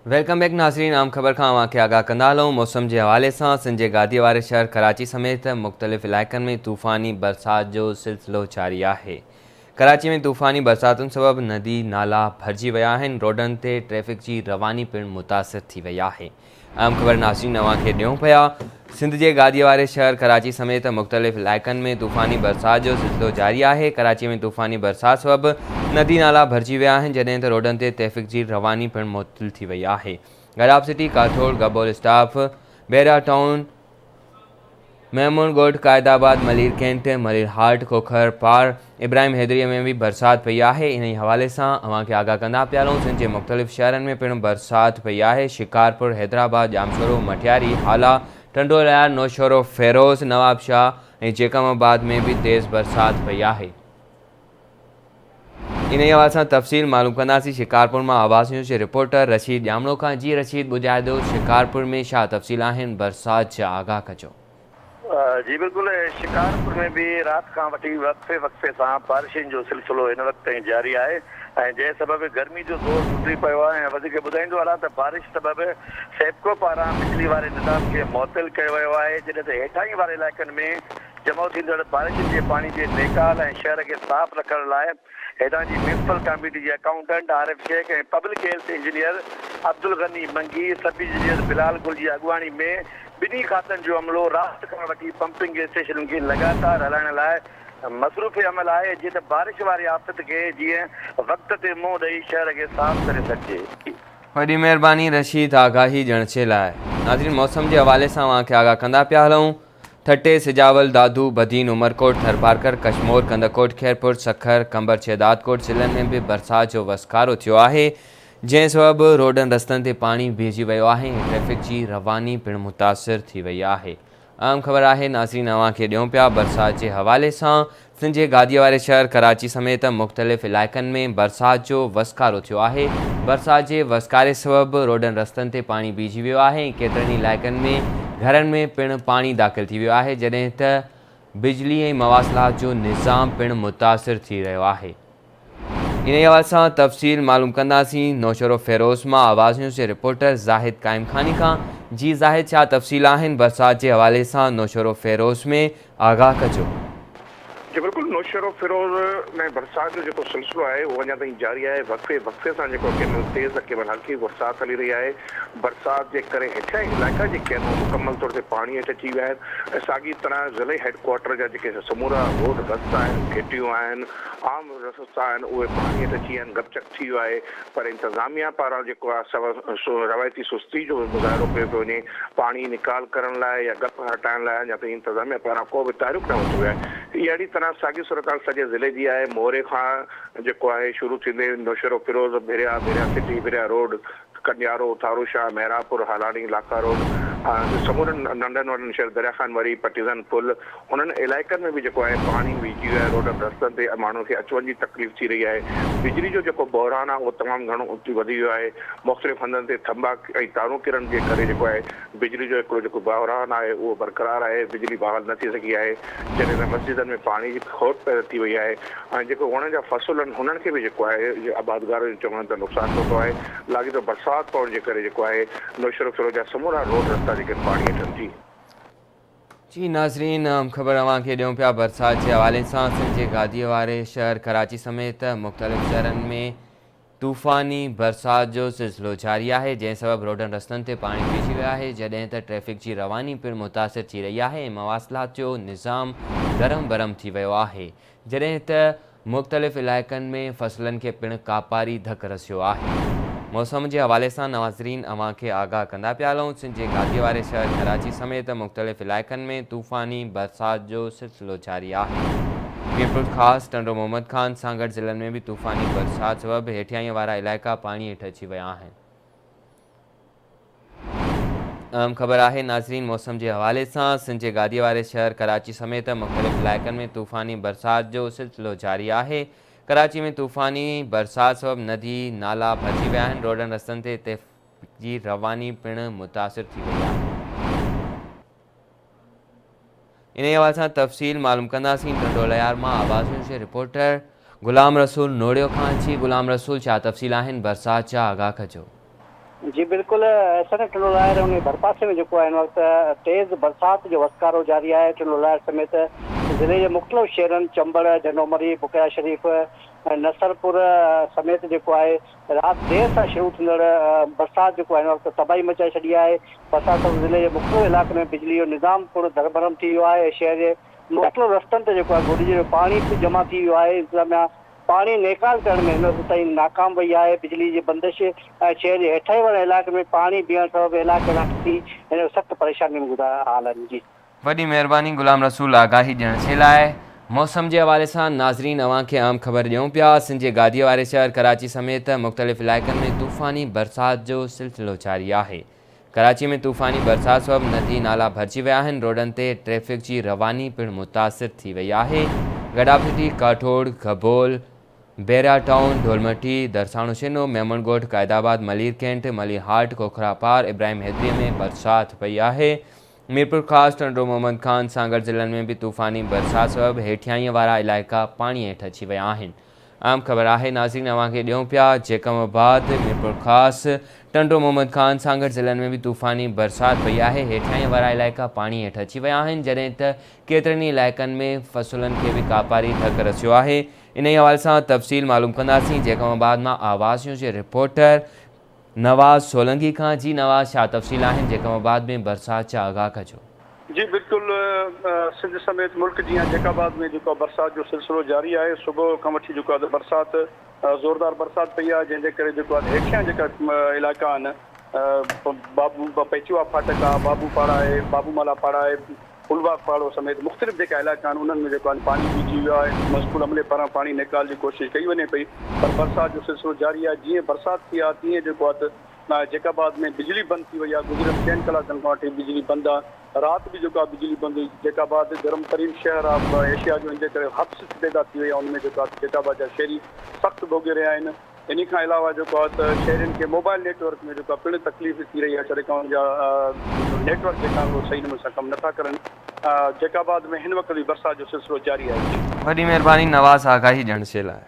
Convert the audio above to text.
Welcome back ناظرين عام خبر کان اوهان کي آگاهه ڪندا هلون موسم جي حوالي سان سنڌ جي گادي واري شهر ڪراچي سميت مختلف علائقن ۾ طوفاني برسات جو سلسلو جاري آهي ڪراچي ۾ طوفاني برساتن سبب ندي نالا ڀرجي ويا آهن روڊن تي ٽريفڪ جي رواني پڻ متاثر ٿي وئي آهي اهم خبر ناظرين اوهان کي ڏيون پيا سنڌ جي گادي واري شهر ڪراچي سميت مختلف علائقن ۾ طوفاني برسات جو سلسلو جاري آهي ڪراچي ۾ طوفاني برسات سبب ندي نالا ڀرجي ويا آهن جڏهن ته روڊن تي ٽريفڪ جي رواني پڻ معطل ٿي وئي آهي Gadap city Kathore Gabol stop Bahria town Memon Goth, Quaid Abad, Malir cantt, Malir Halt, Khokhar Par, Ibrahim Hyderi ۾ به برسات پئي آهي، انهي حوالي سان اوهان کي آگاهه ڪندا پيا هلون سنڌ جي مختلف شهرن ۾ پڻ برسات پئي آهي، شڪارپور، حيدرآباد، ڄامشورو، مٽياري، هالا، ٽنڊو الهيار، نوشهرو فيروز، نوابشاهه ۽ جيڪب آباد ۾ به تيز برسات پئي آهي. انهيء حوالي سان تفصيل معلوم ڪنداسين شڪارپور مان آواز نيوز جي رپورٽر رشيد ڄامڙو کان جي رشيد ٻڌائجو شڪارپور ۾ ڇا تفصيل آهن برسات جا آگاهه ڪجو. جي بلڪل شڪارپور ۾ به رات کان وٺي وقفي وقفي سان بارشن جو سلسلو هن وقت تائين جاري آهي ۽ جنهن سبب گرمي جو زور ٽٽي پيو آهي ۽ وڌيڪ ٻڌائيندو هلان ته بارش سبب سيپڪو پاران بجلي واري نظام کي معطل ڪيو ويو آهي جڏهن ته هيٺاهين واري علائقن ۾ جمع ٿيندڙ بارشن جي پاڻي جي نيڪال ۽ شهر کي صاف رکڻ لاء هتان جي ميونسپل ڪاميٽي جي accountant Arif Shaikh ۽ public health engineer Abdulghani Mangi, sub engineer Bilal Gul جي اڳواڻي ۾ ٻنهي کاتن جو عملو رات کان وٺي پمپنگ اسٽيشنن کي لڳاتار هلائڻ لاء مصروف عمل آهي جيئن ته بارش واري آفت کي جيئن وقت تي منهن ڏئي شهر کي صاف ڪري سگهجي. وڏي مهرباني رشيد آگاهي ڏيڻ جي لاء. ناظرين موسم جي حوالي سان اوهان کي آگاهه ڪندا پيا هلون. ٺٽي، سجاول، دادو، بدين، عمرڪوٽ، ٿرپارڪر، ڪشمور، ڪنڌڪوٽ، خيرپور، سکر، قمبر شهدادڪوٽ ضلعن ۾ به برسات جو وسڪارو ٿيو آهي، جنهن سبب روڊن رستن تي پاڻي بيهجي ويو آهي ۽ ٽريفڪ جي رواني پڻ متاثر ٿي وئي آهي. اهم خبر آهي ناظرين اوهان کي ڏيون پيا برسات جي حوالي سان سنڌ جي گاديء واري شهر ڪراچي سميت مختلف علائقن ۾ برسات جو وسڪارو ٿيو آهي، برسات جي وسڪاري سبب روڊن رستن تي پاڻي بيهجي ويو آهي ۽ ڪيترن ئي علائقن ۾ گهرن ۾ پڻ پاڻي داخل ٿي ويو آهي، جڏهن ته بجلي ۽ مواصلات جو نظام پڻ متاثر ٿي رهيو آهي. انهيء حوالي سان تفصيل معلوم ڪنداسين نوشهروفيروز مان آواز نيوز جي رپورٽر زاهد قائمخاني کان، جي زاهد ڇا تفصيل آهن برسات جي حوالي سان نوشهروفيروز ۾ آگاهه ڪجو. جي بلڪل نوشهروفيروز ۾ برسات جو جيڪو سلسلو آهي اهو اڃا تائين جاري آهي وقفي وقفي سان جيڪو ڪنهن مهل تيز ته ڪنهن مهل هلڪي برسات هلي رهي آهي برسات جي ڪري هيٺيان علائقا جيڪي آهن اهي مڪمل طور تي پاڻي هيٺ اچي ويا آهن ۽ ساڳي طرح ضلعي هيڊ ڪوارٽر جا جيڪي سمورا روڊ رستا آهن گهٽيون آهن عام رستا آهن اهي پاڻي هيٺ اچي ويا آهن گپ چڪ ٿي ويو آهي پر انتظاميا پاران جيڪو آهي سو روايتي سستي جو مظاهرو ڪيو پيو وڃي پاڻي نيڪال ڪرڻ لاء يا گپ هٽائڻ لاء اڃا تائين انتظاميا پاران ڪو به تحرڪ نه ورتو ويو آهي اهڙي طرح ساڳي صورتحال سڄي ضلعي جي آهي موري کان جيڪو آهي شروع ٿيندي نوشهروفيروز ڀريا ڀريا سٽي ڀريا روڊ ڪنڊيارو، ٺارو شاهه، محرابپور، هالاڻي، لاکا روڊ ۽ سمورن ننڍن وڏن شهر دريا خان وري، پٽيزن پل انهن علائقن ۾ به جيڪو آهي پاڻي بيهجي ويو آهي روڊن رستن تي ماڻهن کي اچ وڃ جي تڪليف ٿي رهي آهي بجلي جو جيڪو بحران آهي اهو تمام گهڻو وڌي ويو آهي مختلف هنڌن تي ٿنڀا ۽ تارون ڪرڻ جي ڪري جيڪو آهي بجلي جو هڪڙو جيڪو بحران آهي اهو برقرار آهي بجلي بحال نه ٿي سگهي آهي جڏهن ته مسجدن ۾ پاڻي جي کوٽ پيدا ٿي وئي آهي ۽ جيڪو وڻن جا فصل آهن هنن کي به جيڪو آهي آبادگارن جو چوڻ آهي ته نقصان پهتو آهي لاڳيتو برسات پوڻ جي ڪري جيڪو آهي نوشهروفيروز جا سمورا روڊ رستا جيڪي آهن پاڻي هيٺ آهن جي. جي ناظرين اهم خبر اوهان کي ڏيون پيا برسات جي حوالي سان سنڌ جي گاديء واري شهر ڪراچي سميت مختلف شهرن ۾ طوفاني برسات جو سلسلو جاري آهي جنهن سبب روڊن رستن تي پاڻي بيهجي ويو آهي جڏهن ته ٽريفڪ جي رواني پڻ متاثر ٿي رهي آهي ۽ مواصلات جو نظام درهم برهم ٿي ويو آهي جڏهن ته مختلف علائقن ۾ فصلن کي پڻ ڪاپاري ڌڪ رسيو آهي. موسم جي حوالي سان ناظرين اوهان کي آگاهه ڪندا پيا هلون سنڌ جي گادي واري شهر ڪراچي سميت مختلف علائقن ۾ طوفاني برسات جو سلسلو جاري آهي. ميرپورخاص، ٽنڊو محمد خان، سانگهڙ ضلعن ۾ به طوفاني برسات سبب هيٺيائين وارا علائقا پاڻي هيٺ اچي ويا آهن. اهم خبر آهي ناظرين موسم جي حوالي سان سنڌ جي گادي واري شهر ڪراچي سميت مختلف علائقن ۾ طوفاني برسات جو سلسلو جاري آهي. ڪراچي ۾ طوفاني برسات سبب ندي نالا ڀرجي ويا آهن، روڊن رستن تي ٽريفڪ جي رواني پڻ متاثر ٿي وئي آهي. انهيء حوالي سان تفصيل معلوم ڪنداسين ٽنڊو الهيار مان آواز نيوز جي رپورٽر غلام رسول نوڙيو کان اچي غلام رسول ڇا تفصيل آهن برسات جا آگاهه ڪجو. جي بلڪل احسن ٽنڊو لاهر ان جي ڀرپاسي ۾ جيڪو آهي هن وقت تيز برسات جو وسڪارو جاري آهي ٽنڊو لاهر سميت ضلعي جي مختلف شهرن چمبڙ، جهنڊو مري، بڪيا شريف ۽ نصرپور سميت جيڪو آهي رات دير سان شروع ٿيندڙ برسات جيڪو آهي هن وقت تباهي مچائي ڇڏي آهي برسات سبب ضلعي جي مختلف علائقن ۾ بجلي جو نظام پڻ دربرهم ٿي ويو آهي ۽ شهر جي مختلف رستن تي جيڪو آهي گوڏي جيڏو پاڻي به جمع ٿي ويو آهي انتظاميا پاڻي نيڪال ڪرڻ ۾ هن وقت تائين ناڪام وئي آهي، بجلي جي بندش ۽ شهر جي هيٺاهين وارن علائقن ۾ پاڻي بيهڻ سبب علائقي واسي هن وقت سخت پريشاني ۾ حال آهن. جي. وڏي مهرباني غلام رسول آگاهي ڏيڻ جي لاء. موسم جي حوالي سان ناظرين اوهان کي اهم خبر ڏيون پيا سنڌ جي گادي واري شهر ڪراچي سميت مختلف علائقن ۾ طوفاني برسات جو سلسلو جاري آهي ڪراچي ۾ طوفاني برسات سبب ندي نالا ڀرجي ويا آهن، روڊن تي ٽريفڪ جي رواني پڻ متاثر ٿي وئي آهي، گڏاپ سٽي، ڪاٺوڙ، گبول، بيرا ٽائون، ڍولمٺي، درساڻو شنو، ميمڻ ڳوٺ، قائد آباد، ملير ڪينٽ، ملير هاٽ، کوکرا پار، ابراهيم حيدري ۾ برسات پئي آهي، ميرپورخاص، ٽنڊو محمد خان، سانگهڙ ضلعن ۾ به طوفاني برسات سبب هيٺيائين وارا علائقا پاڻي هيٺ اچي ويا آهن. اهم خبر آهي ناظرين اوهان کي ڏيون پيا جيڪب آباد، ميرپورخاص، ٽنڊو محمد خان، سانگهڙ ضلعن ۾ به طوفاني برسات پئي آهي هيٺاهين وارا علائقا پاڻي هيٺ اچي ويا آهن جڏهن ته ڪيترن ئي علائقن ۾ فصلن کي به ڪاپاري ڌڪ رسيو آهي انهي حوالي سان تفصيل معلوم ڪنداسين جيڪب آباد مان آواز نيوز جي رپورٽر نواز سولنگي کان جي نواز ڇا تفصيل آهن جيڪب آباد ۾ برسات جا آگاهه ڪجو. جي بلڪل سنڌ سميت ملڪ جيان جيڪب آباد ۾ جيڪو برسات جو سلسلو جاري آهي صبح کان وٺي جيڪو آهي برسات زوردار برسات پئي آهي جنهن جي ڪري جيڪو آهي هيٺيان جيڪا علائقا آهن بابو پيچوها ڦاٽڪ آهي بابو پاڙا آهي بابو مالا پاڙا آهي پلوا پاڙو سميت مختلف جيڪا علائقا آهن انهن ۾ جيڪو آهن پاڻي بيهجي ويو آهي، مذڪور عملي پاران پاڻي نيڪال جي ڪوشش ڪئي وڃي پئي پر برسات جو سلسلو جاري آهي، جيئن برسات ٿي آهي تيئن جيڪو آهي ته جيڪب آباد ۾ بجلي بند ٿي وئي آهي، گذريل چئن ڪلاڪن کان وٺي بجلي بند آهي، رات به جيڪو آهي بجلي بند هئي، جيڪب آباد گرم ترين شهر آهي ايشيا جو ان جي ڪري حبس پيدا ٿي وئي آهي ان ۾ جيڪو آهي جيڪب آباد جا شهري سخت ڀوڳي رهيا آهن. انهي کان علاوه جيڪو آهي ته شهرين کي موبائل نيٽ ورڪ ۾ جيڪو آهي پڻ تڪليف ٿي رهي آهي ڇڏي ان جا نيٽ ورڪ جيڪا آهن اهي صحيح نموني سان ڪم نٿا ڪرن جيڪب آباد ۾ هن وقت به برسات جو سلسلو جاري آهي. وڏي مهرباني نواز آگاهي ڏيڻ جي لاء.